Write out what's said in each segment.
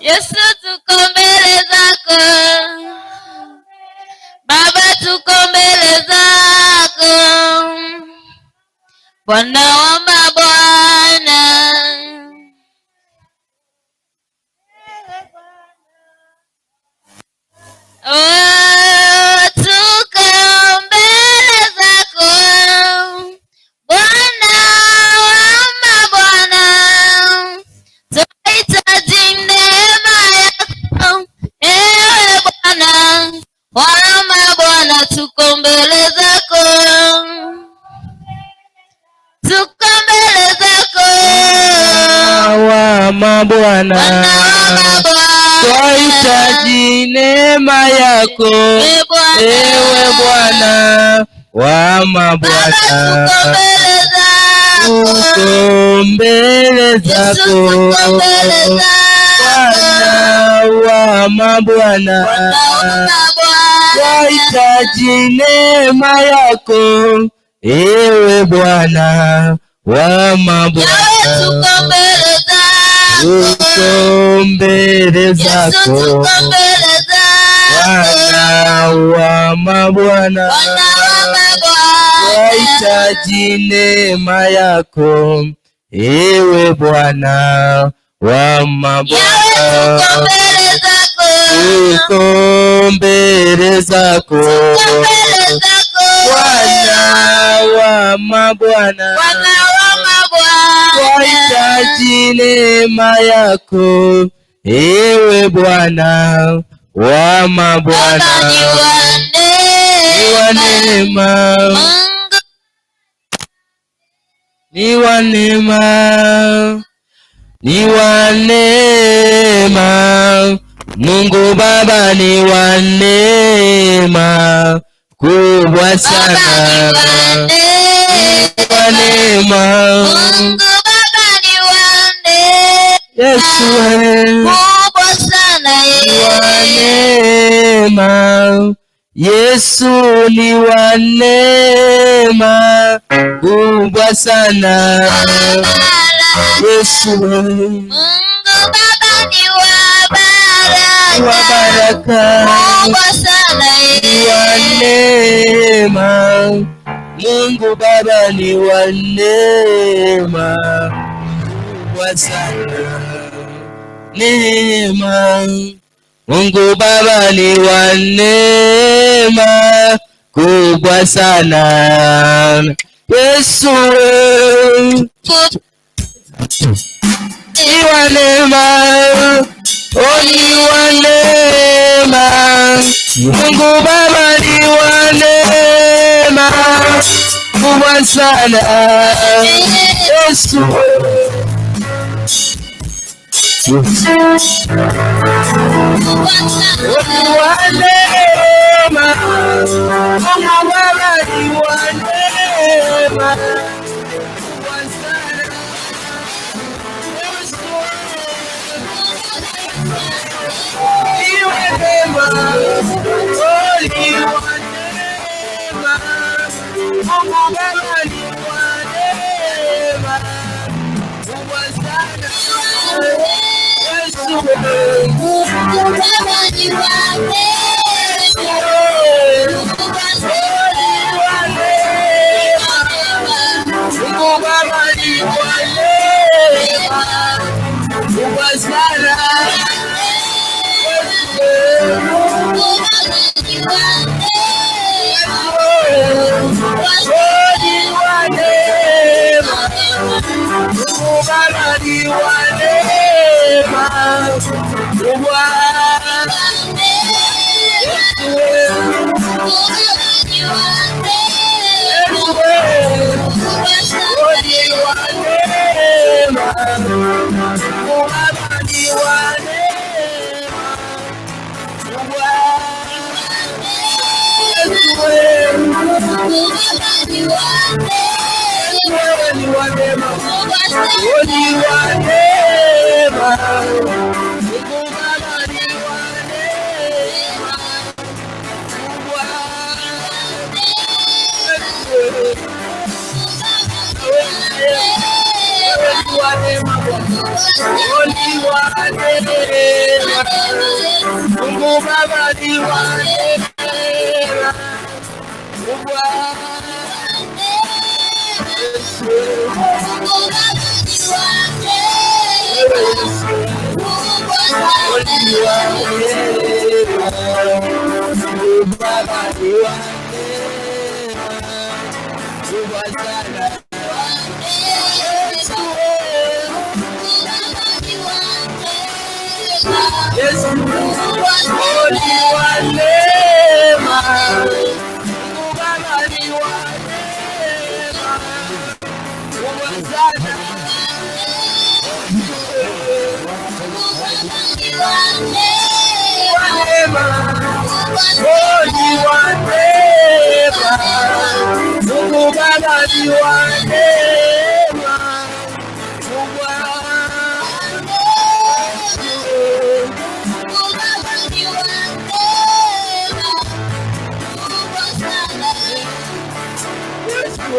Yesu, tuko mbele zako. Baba, tuko mbele zako. Bwana wa mabwana. Oh, tuko mbele zako. Bwana wa mabwana. Twahitaji neema yako, ewe Bwana wa mabwana, tuko mbele zako, tuko mbele zako. Wa mabwana, Bwana wa mabwana, twahitaji neema yako, Ewe Bwana, ewe Bwana wa Baba, mabwana, tuko mbele zako, tuko mbele Yesu, zako, tuko mbele zako, Bwana wa mabwana, Bwana wa mabwana, twahitaji neema yako, ewe Bwana wa Yawe, mabwana, tuko mbele zako, tuko mbele Yesu, zako, tuko mbele zako, Bwana wa mabwana, Bwana wa mabwana, twahitaji neema yako, ewe Bwana wa Yawe, tuko mabwana, mbele zako, tuko mbele zako, tuko mbele zako, Bwana wa mabwana, Bwana wa mabwana, twahitaji neema yako, ewe Bwana wa mabwana, Baba ni wa ni wa neema, neema, Mungu ni wa neema, ni wa neema. Mungu Baba ni wa neema kubwa Baba sana, ni wa ni wa neema, neema. Mungu Baba ni wa neema, Yesu kubwa sana ni wa yeye. neema, Yesu ni wa neema kubwa sana. Yesu Mungu Baba ni wa ni wa baraka, baraka, kubwa sana ni wa yeye. neema. Mungu Baba ni wa neema kubwa sana, neema. Mungu Baba ni wa neema kubwa sana. Yesu ni wa neema, oh, ni wa neema. Mungu Baba ni wa neema kubwa sana. Yesu ni wa neema, Mungu Baba ni wa neema kubwa sana. Yesu ni wa neema, oh, ni wa neema. Mungu Baba ni wa neema kubwa sana. Yesu. Mungu Baba ni wa neema, kubwa sana. Mungu Baba ni wa neema kubwa sana. Mungu Baba ni wa neema, Oh, ni wa neema. Mungu Baba ni wa neema kubwa. Mungu Baba ni wa neema, kubwa Oh, sana. ni wa neema. Mungu Baba ni wa neema kubwa. Mungu Baba ni wa neema, Wewe ni wa neema. kubwa sana. Oh, ni wa neema. Mungu Baba ni wa neema kubwa. Wewe ni wa neema Bwana. Oh, ni wa neema. Mungu Baba ni wa neema, Bwana Yesu, wewe Yesu ni wa neema, Mungu Baba ni wa neema, kubwa sana Yesu, Yesu ni wa neema, Mungu Baba ni wa neema, kubwa sana wa neema, oh, ni wa neema, Mungu Baba ni wa neema, kubwa Yesu,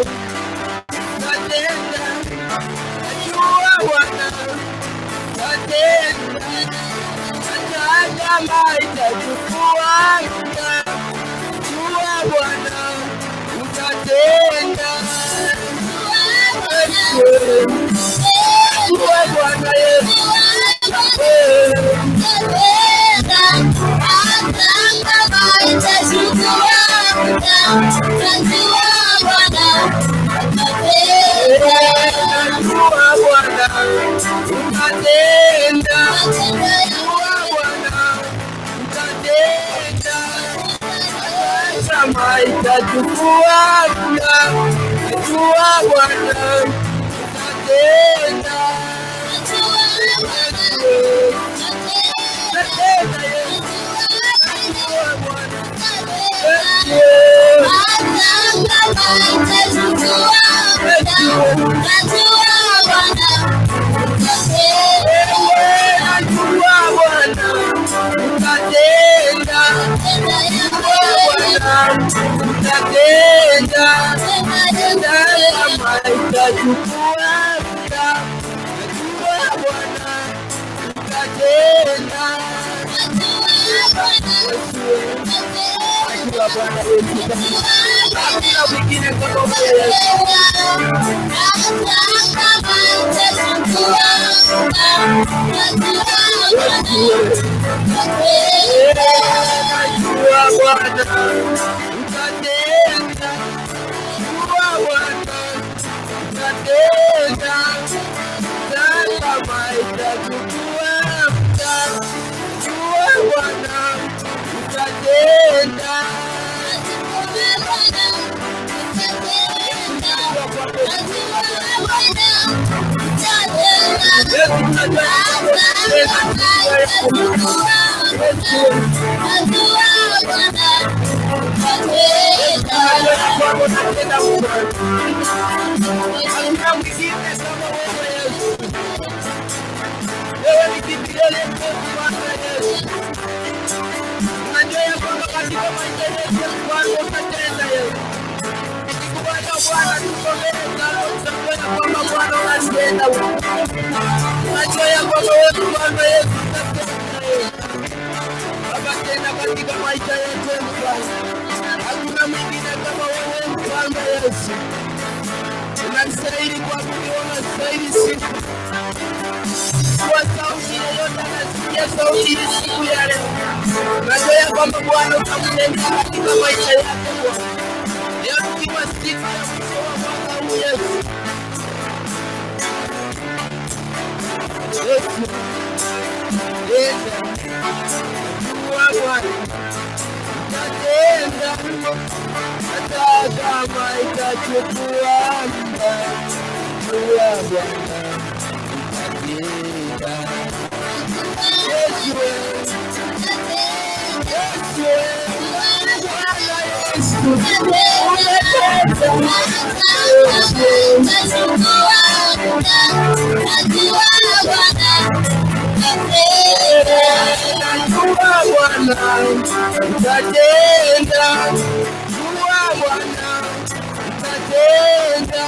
natenda, najua Bwana, natenda, hata kama itachukua muda, jua Bwana, utatenda. Yesu, jua Bwana Yesu, najua Bwana, utatenda. Jua Bwana, utatenda. Kama itachukua muda, najua Bwana, utatenda. Utatenda Yesu, najua Bwana, Yesu, wewe najua Bwana, utatenda. Najua Bwana, utatenda. Kama itachukua muda, najua Bwana, utatenda. Yesu, najua Bwana Yesu, hakuna mwingine kama wewe Yesu. Yesu, najua Bwana, utatenda. Najua Bwana, utatenda. Kama itachukua muda, najua Bwana, utatenda. Najua kwako Yesu, tunajua ya kwamba utatenda. Yesu, tunajua ya kwamba utatenda Bwana. Hakuna mwingine kama wewe Yesu. Wewe ni kimbilio letu Bwana Yesu. Tunajua ya kwamba katika maisha yetu Bwana utatenda Yesu. Tukikubali Bwana tuko mbele zako, tunajua ya kwamba Bwana unatenda. Tunajua ya kwamba wewe Bwana Yesu utatenda Yesu. Baba, tenda katika maisha yetu Bwana. Hakuna mwingine kama wewe Bwana Yesu. Unastahili kuabudiwa, unastahili sifa. Kwa sauti yeyote anasikia sauti hii siku ya leo, najua ya kwamba Bwana utamtendea katika maisha yake Bwana. Leo tukiwa siku ya mwisho wa mwaka huu Yesu. Yesu, tenda, jua Bwana utatenda, hata kama itachukua muda, jua Bwana utatenda. Yesu, Yesu, Bwana Yesu, umetenda. Yesu, najua Bwana utatenda, jua Bwana utatenda,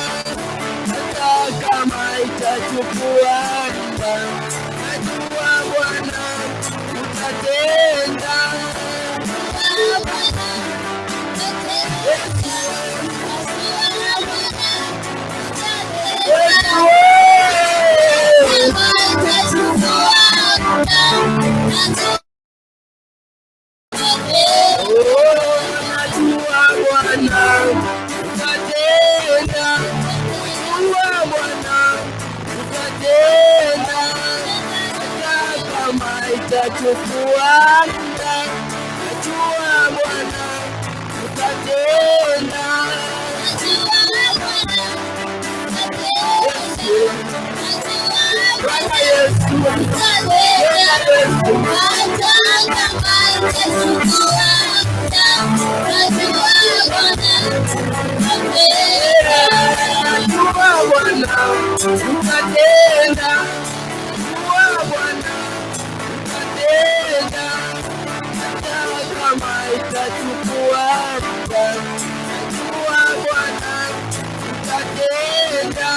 hata kama itachukua muda, najua Bwana utatenda. Oh, najua Bwana utatenda, najua Bwana utatenda, hata kama itachukua muda, najua Bwana utatenda. Yesu, Bwana Yesu, Bwana Yesu. Najua Bwana utatenda, najua Bwana utatenda, hata kama itachukua muda, najua Bwana utatenda.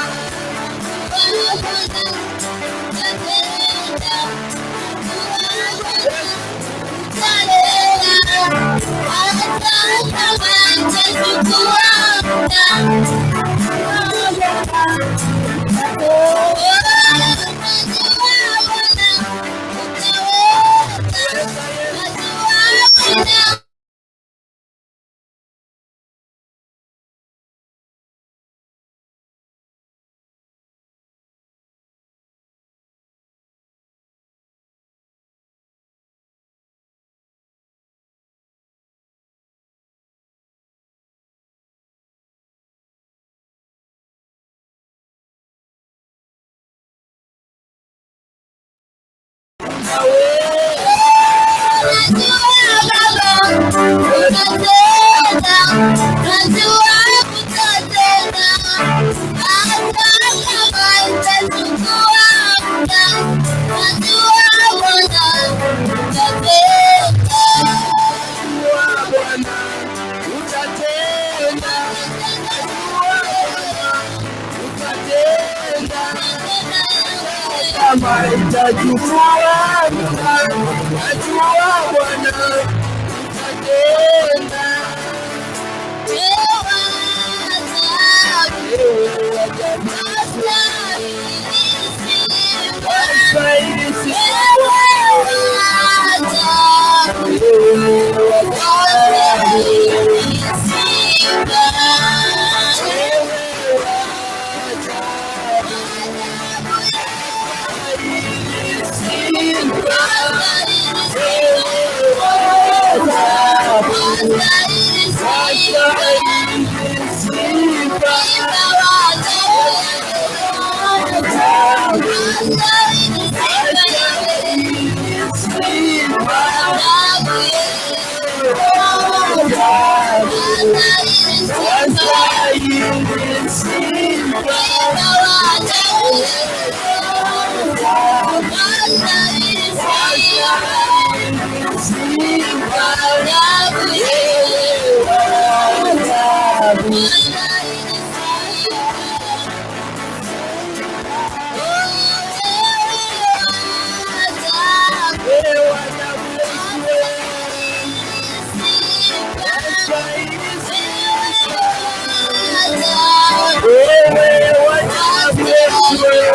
Najua Bwana utatenda, najua Bwana utatenda, kama itachukua muda, najua Bwana utatenda. Ewe wa wastahili sifa, ewe wa ajabu, ewe wa ajabu, sifa, ewe wa ajabu, wastahili sifa, ajabu, wastahili sifa, ajabu, wastahili sifa, ajabu, wastahili sifa, ewe wa ajabu. Wewe wa ajabu Yesu, wastahili sifa. Wewe wa ajabu Yesu, wewe wa ajabu, wastahili sifa. Wewe wa ajabu, wastahili sifa. Wewe wa ajabu, wastahili sifa. Wewe wa ajabu, wastahili sifa.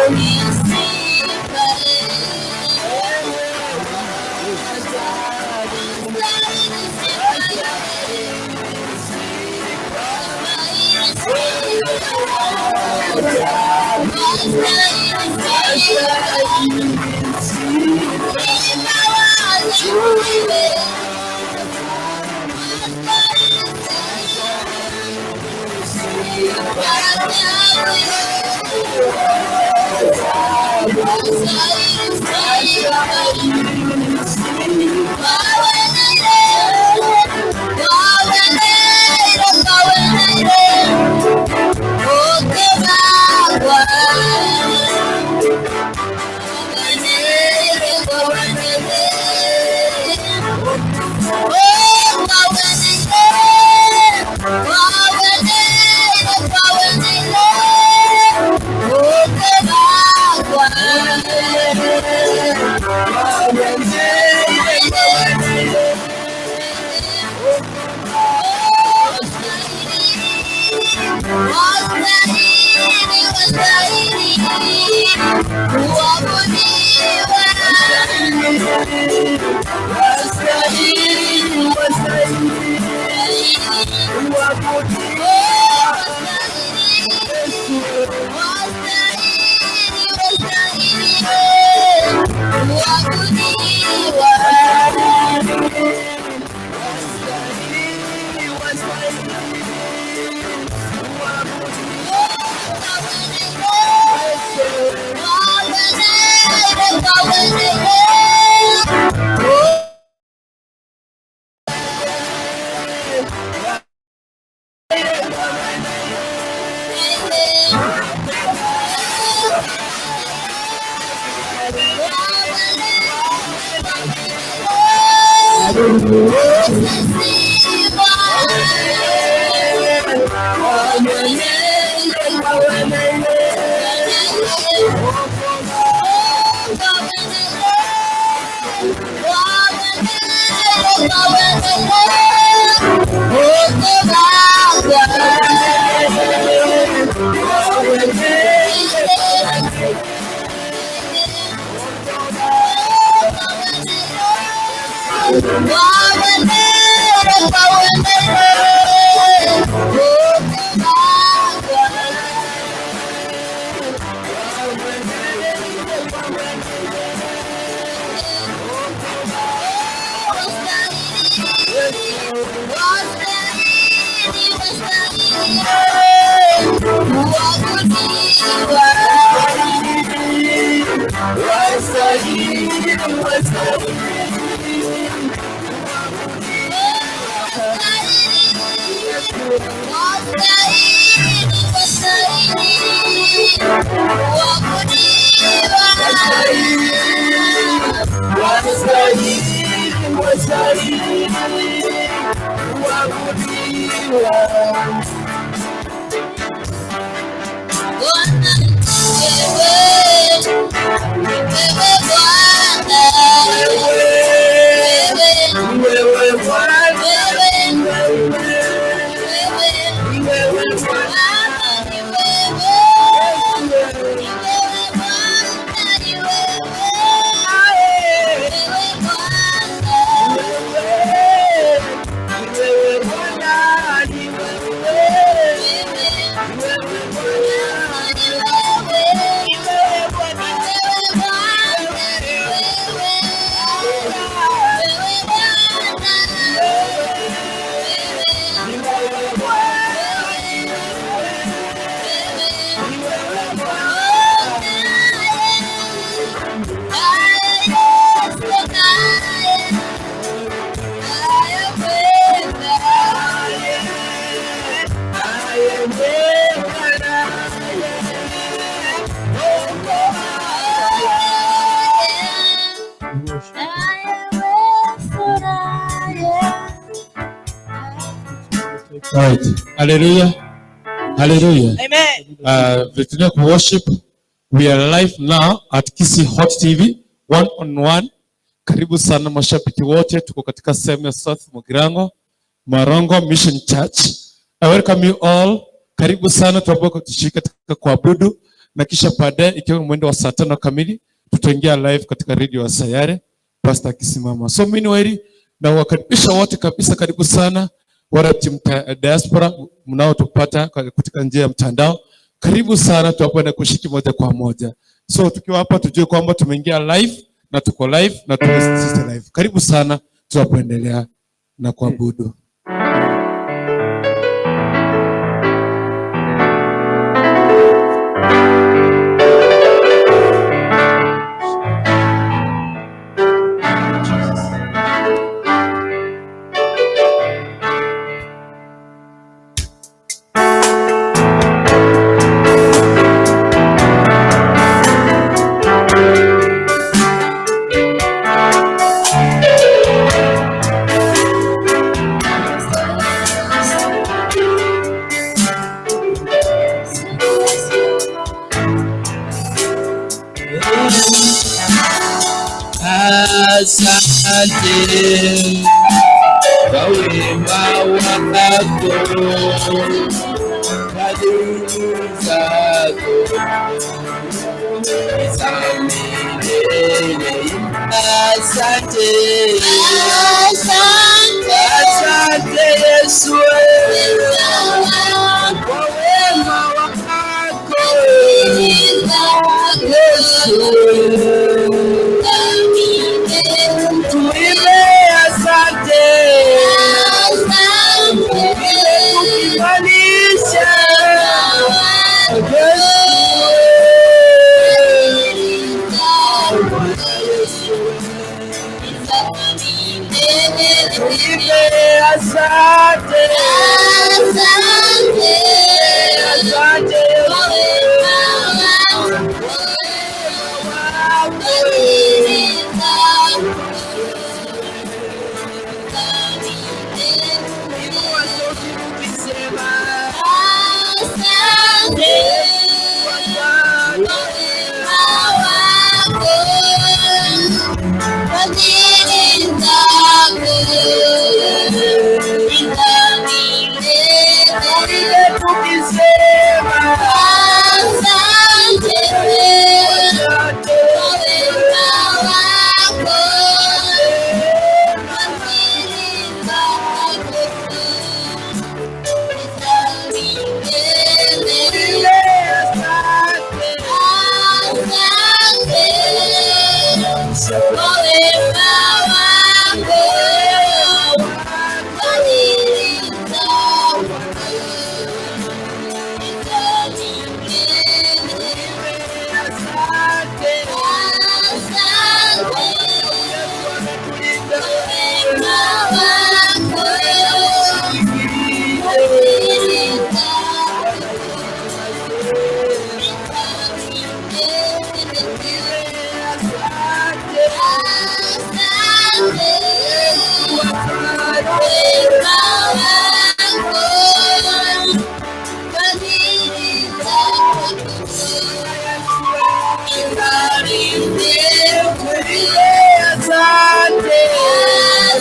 Wastahili, wastahili kuabudiwa. Yesu. Wastahili, wastahili kuabudiwa. Yesu. Wastahili, wastahili. Wastahili, wastahili kuabudiwa. Wewe, wewe Bwana, wewe, wewe Bwana, wewe Bwana, ni wewe, wewe Bwana, ni wewe Bwana, ni wewe Bwana, ni wewe Bwana. Right. Hallelujah. Hallelujah. Amen. Tunaendelea ku worship. We are live now at Kisii Hot TV one on one. Karibu sana mashabiki wote, tuko katika sehemu ya South Mugirango, Marongo Mission Church. I welcome you all. Karibu sana tunapo tushiriki katika kuabudu na kisha baadaye ikiwa mwendo wa saa 5 kamili tutaingia live katika radio ya Sayare, pastor akisimama. So meanwhile, na wakaribisha wote kabisa, karibu sana wale timu diaspora mnaotupata katika njia ya mtandao, karibu sana tunapoenda kushiriki moja kwa moja. So tukiwa hapa tujue kwamba tumeingia live na tuko live na tuko sisi live. Karibu sana tunapoendelea na kuabudu. Asante kwa wema wako, fadhili zako ni za milele. Asante. Asante Yesu kwa wema wako. Yesu, tuimbe asante, tuimbe tukimaanisha Yesu. Tuimbe asante, asante Yesu wako. Inua sauti tukisema asante. Tuimbe tukisema asante. Tuimbe asante. Asante. Yesu ametulinda. Asante.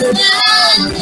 Asante.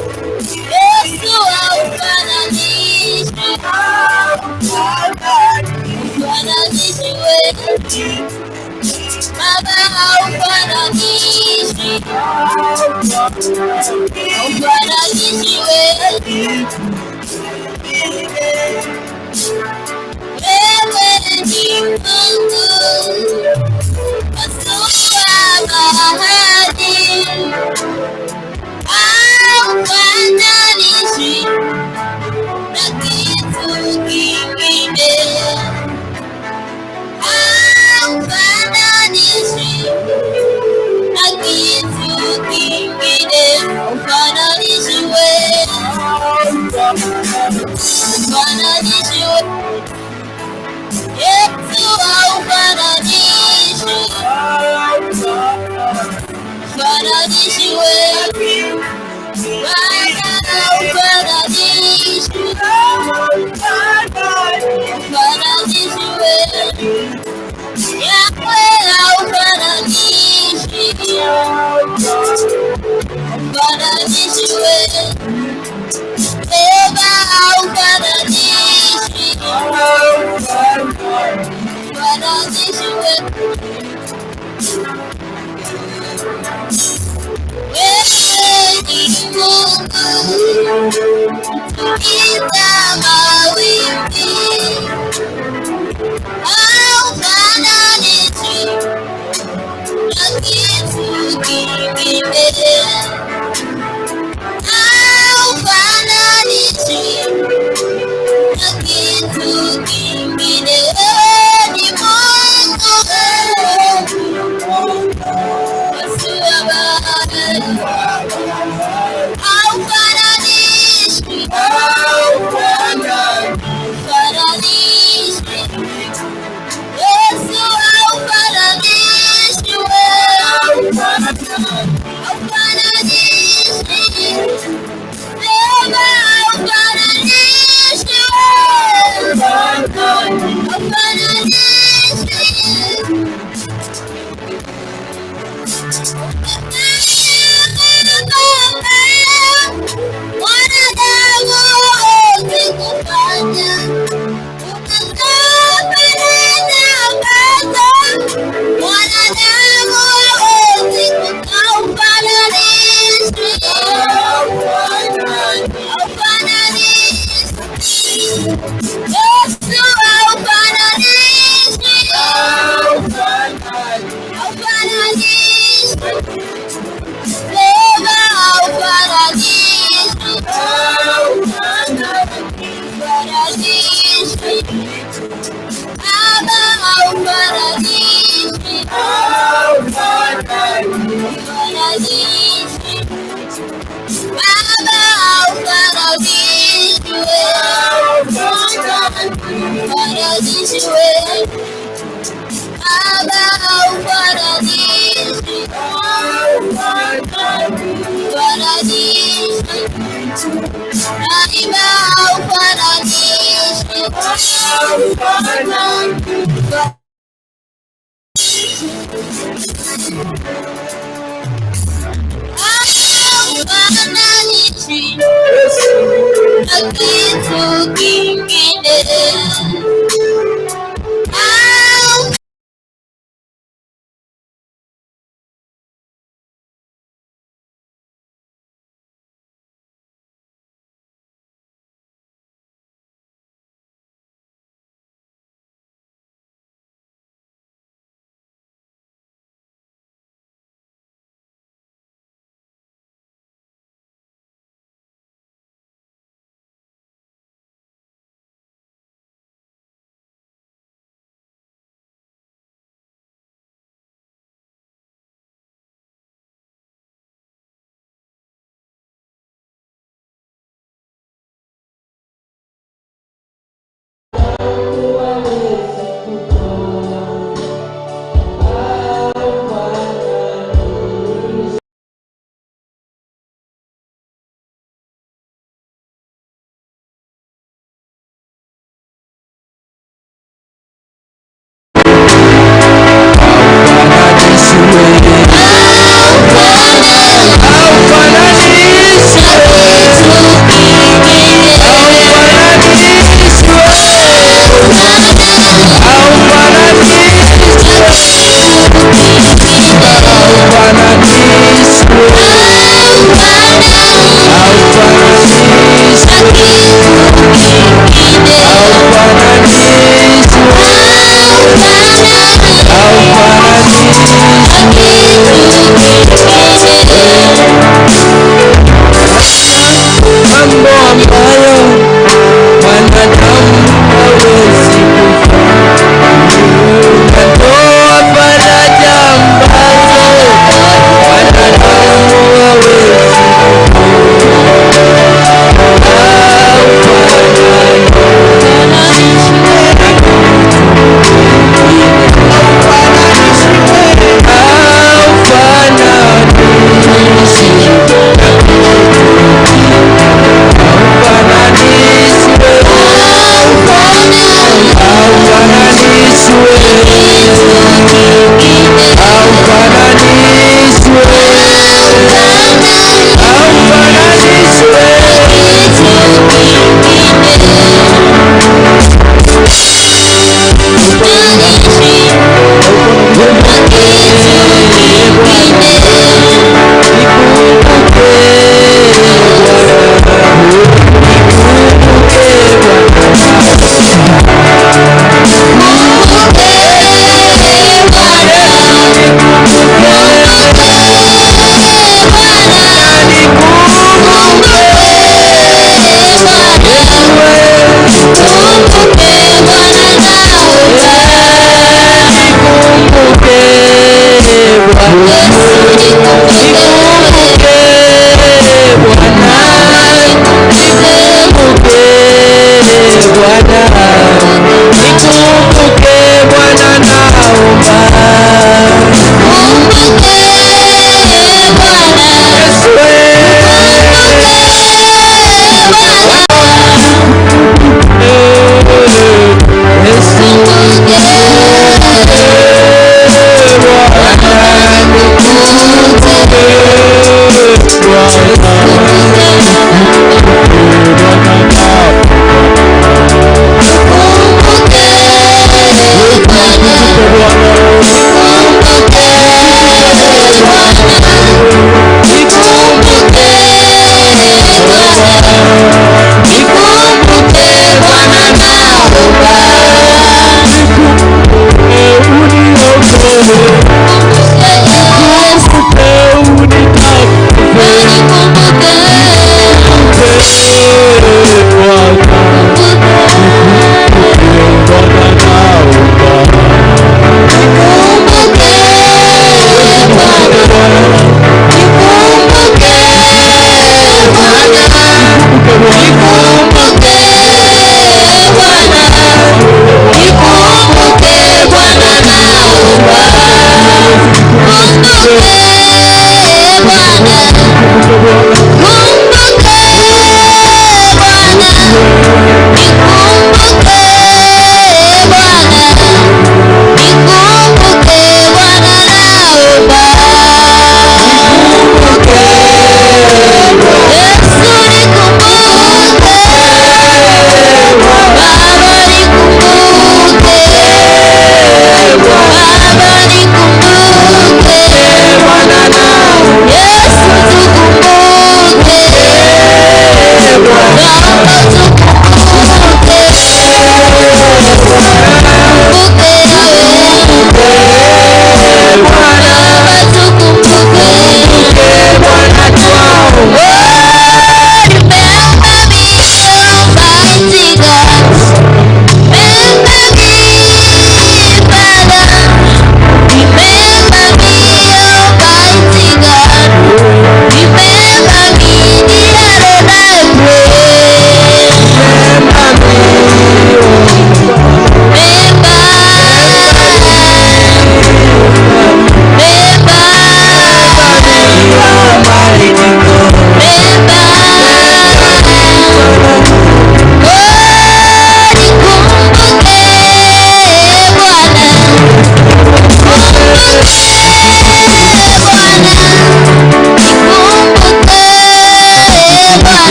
Yesu haufananishwi, haufananishwi wewe. Baba haufananishwi, haufananishwi wewe. Wewe ni Mungu pasua bahari, haufananishwi na kitu kingine, haufananishwi na kitu kingine, haufananishwi wewe, haufananishwi wewe. Yesu haufananishwi, haufananishwi wewe. Baba haufananishwi, haufananishwi wewe. Yahweh haufananishwi, haufananishwi wewe. Baba haufananishwi, haufananishwi wewe. Wewe ni Mungu tuliza mawimbi, haufananishwi na kitu kingine, haufananishwi na kitu kingine. Wewe ni Mungu pasua bahari, haufananishwi, haufananishwi. Yesu haufananishwi wewe, haufananishwi. Baba haufananishwi wewe, haufananishwi. Mwanadamu hawezi kufanya mwanadamu hawezi haufananishwi, haufananishwi. Yesu haufananishwi, haufananishwi. Baba haufananishwi, haufananishwi. Baba haufananishwi, haufananishwi. Baba haufananishwi, haufananishwi wewe. Baba haufananishwi, haufananishwi. Daima haufananishwi. Haufananishwi na kitu kingine.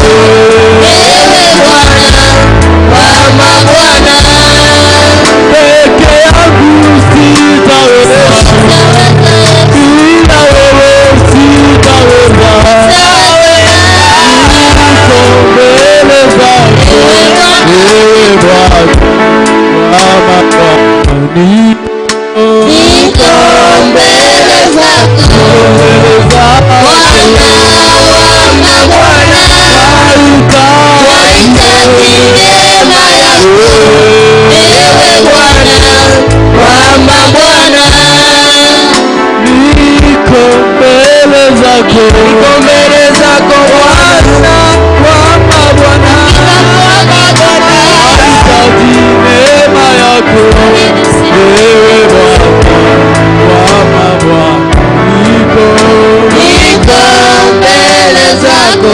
Ewe Bwana wa mabwana. Peke yangu sitaweza, bila wewe sitaweza. Niko mbele zako, ewe Bwana wa mabwana. Niko Niko mbele zako, mbele zako, Bwana wa mabwana. nahitaji Nahitaji neema yako, ewe Bwana wa mabwana. Niko mbele zako, niko mbele zako Bwana wa mabwana, nahitaji neema yako, ewe Bwana wa mabwana. Niko Niko mbele zako.